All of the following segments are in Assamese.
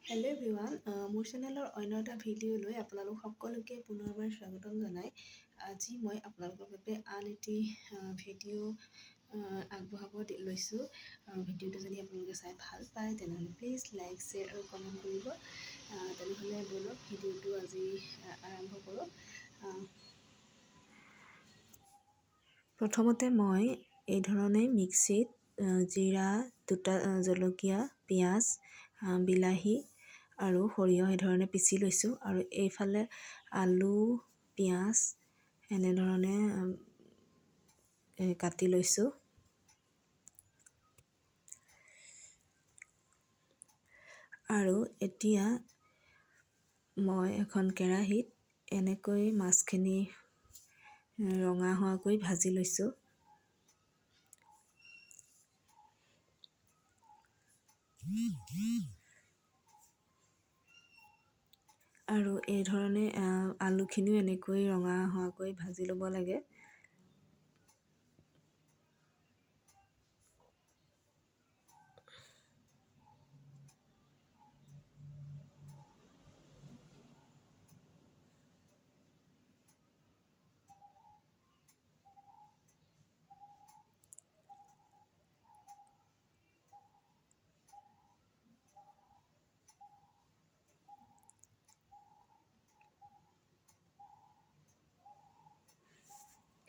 হেল্ল' এভৰিৱান, মোৰ চেনেলৰ অন্য এটা ভিডিঅ'লৈ আপোনালোক সকলোকে পুনৰবাৰ স্বাগতম জনাই আজি মই আপোনালোকৰ বাবে আন এটি ভিডিঅ' আগবঢ়াব লৈছোঁ। আৰু ভিডিঅ'টো যদি আপোনালোকে চাই ভাল পায় তেনেহ'লে প্লিজ লাইক, শ্বেয়াৰ আৰু কমেণ্ট কৰিব। তেনেহ'লে ব'লক ভিডিঅ'টো আজি আৰম্ভ কৰোঁ। প্ৰথমতে মই এই ধৰণে মিক্সিত জিৰা, দুটা জলকীয়া, পিঁয়াজ, বিলাহী আৰু সৰিয়হ সেইধৰণে পিচি লৈছোঁ। আৰু এইফালে আলু, পিঁয়াজ এনেধৰণে কাটি লৈছোঁ। আৰু এতিয়া মই এখন কেৰাহীত এনেকৈ মাছখিনি ৰঙা হোৱাকৈ ভাজি লৈছোঁ। আৰু এই ধৰণে আলুখিনিও এনেকৈ ৰঙা হোৱাকৈ ভাজি ল'ব লাগে।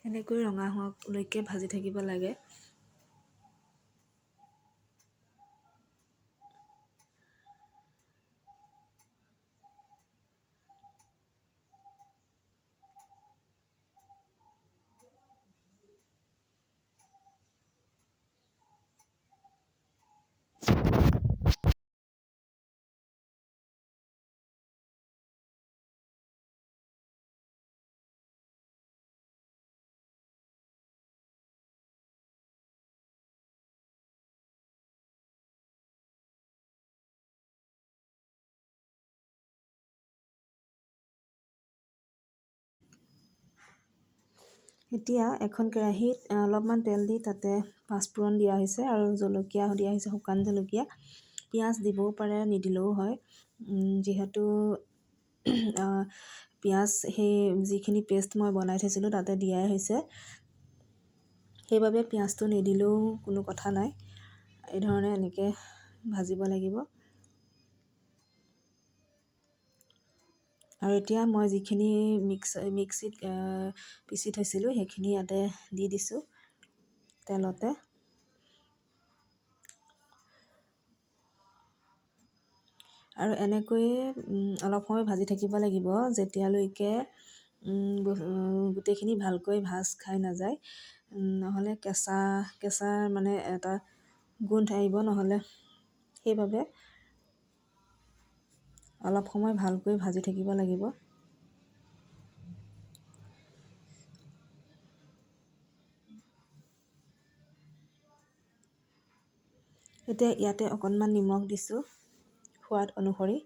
এনেকৈ ৰঙা হোৱালৈকে ভাজি থাকিব লাগে। এতিয়া এখন কেৰাহীত অলপমান তেল দি তাতে পাঁচফোৰণ দিয়া হৈছে আৰু জলকীয়া দিয়া হৈছে, শুকান জলকীয়া। পিঁয়াজ দিবও পাৰে, নিদিলেও হয়। যিহেতু পিঁয়াজ সেই যিখিনি পেষ্ট মই বনাই থৈছিলোঁ তাতে দিয়াই হৈছে, সেইবাবে পিঁয়াজটো নিদিলেও কোনো কথা নাই। এই ধৰণে এনেকৈ ভাজিব লাগিব। আৰু এতিয়া মই যিখিনি মিক্সিত পিচি থৈছিলোঁ সেইখিনি ইয়াতে দি দিছোঁ তেলতে। আৰু এনেকৈয়ে অলপ সময় ভাজি থাকিব লাগিব যেতিয়ালৈকে গোটেইখিনি ভালকৈ ভাজ খাই নাযায়। নহ'লে কেঁচা কেঁচা মানে এটা গোন্ধ আহিব, নহ'লে সেইবাবে অলপ সময় ভালকৈ ভাজি থাকিব লাগিব। এতিয়া ইয়াতে অকণমান নিমখ দিছোঁ সোৱাদ অনুসৰি।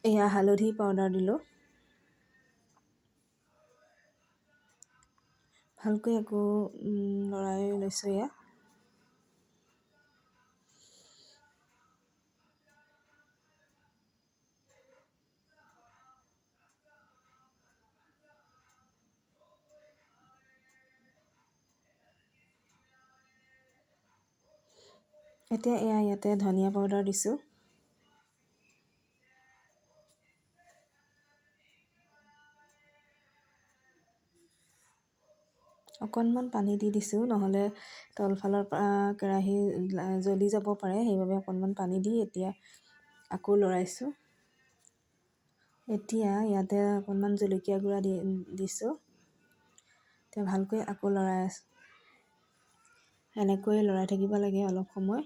এয়া হালধি পাউডাৰ দিলোঁ। ভালকৈ আকৌ লৰাই লৈছোঁ এয়া। এতিয়া এয়া ইয়াতে ধনিয়া পাউডাৰ দিছোঁ। অকণমান পানী দি দিছোঁ, নহ'লে তলফালৰ পৰা কেৰাহী জ্বলি যাব পাৰে, সেইবাবে অকণমান পানী দি এতিয়া আকৌ লৰাইছোঁ। এতিয়া ইয়াতে অকণমান জলকীয়া গুড়া দি দিছোঁ। এতিয়া ভালকৈ আকৌ লৰাই আছোঁ। এনেকৈয়ে লৰাই থাকিব লাগে অলপ সময়।